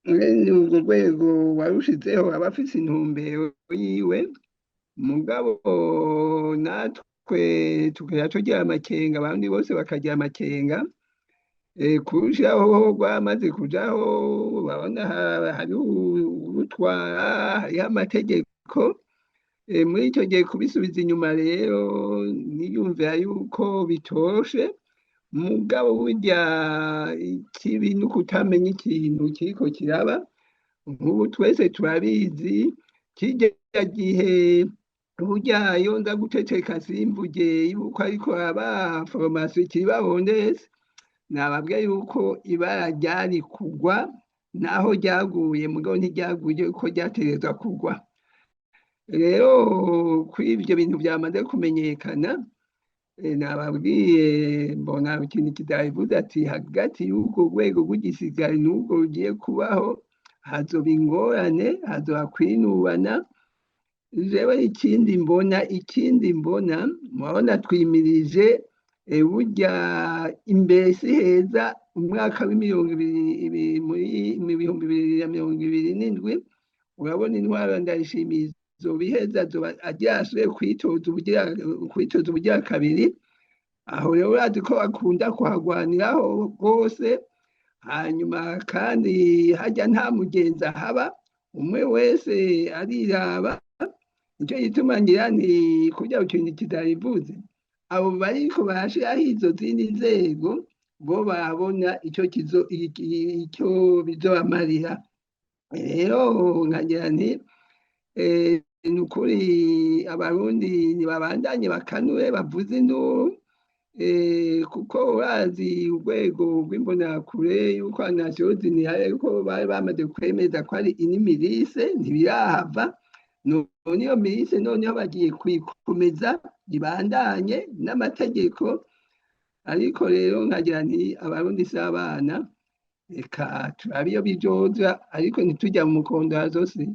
Mwene urwo rwego warushizeho aba afise intumbero yiwe, mugabo natwe tukajya tugira amakenga, abandi bose bakagira amakenga. Kurushaho rwamaze kujaho, urabona hariho uwurutwara, hariho amategeko. Muri ico gihe kubisubiza inyuma rero niyumvira yuko bitoroshe, mugabo burya ikibi n'ukutamenya ikintu kiriko kiraba. Nk'ubu twese turabizi, kirya gihe burya iyo nza guceceka simvuge yuko ariko aba foromasi ikibabondese, nababwiye yuko ibara ryari kugwa naho ryaguye, mugabo ntiryaguye uko ryategerezwa kugwa. Rero kuri ibyo bintu byamaze kumenyekana, nababwiye mbona ikintu kitabivuze ati hagati y'urwo rwego rw'igisirikare n'urwo rugiye kubaho hazoba ingorane, hazoba kwinubana. Jewe ikindi mbona murabona twimirije, burya imbere si heza. Umwaka w'imirongo ibiri muri mu 2027, urabona intwaro Ndayishimiye izoba iheza, azoba agira asubire kwitoza ubugira kabiri. Aho rero urazi ko akunda kuhagwaniraho rwose. Hanyuma kandi harya nta mugenzi ahaba, umwe wese ariraba. Nicyo gituma ngira nti kurya ikintu kitabivuze, abo bariko barashiraho izo zindi nzego bo babona ico kizo icyo bizobamarira. Rero nkagira nti ni ukuri Abarundi ntibabandanye bakanure bavuze induru, kuko urazi urwego rw'Imbonerakure yuko Nations Unies yuko bari bamaze kwemeza ko ari une milice, ntibirahava. None iyo milice noneho bagiye kuyikomeza ibandanye n'amategeko. Ariko rero nkagira nti Abarundi si abana, reka turabe iyo bizoza, ariko ntitujya mu mukondo hazose.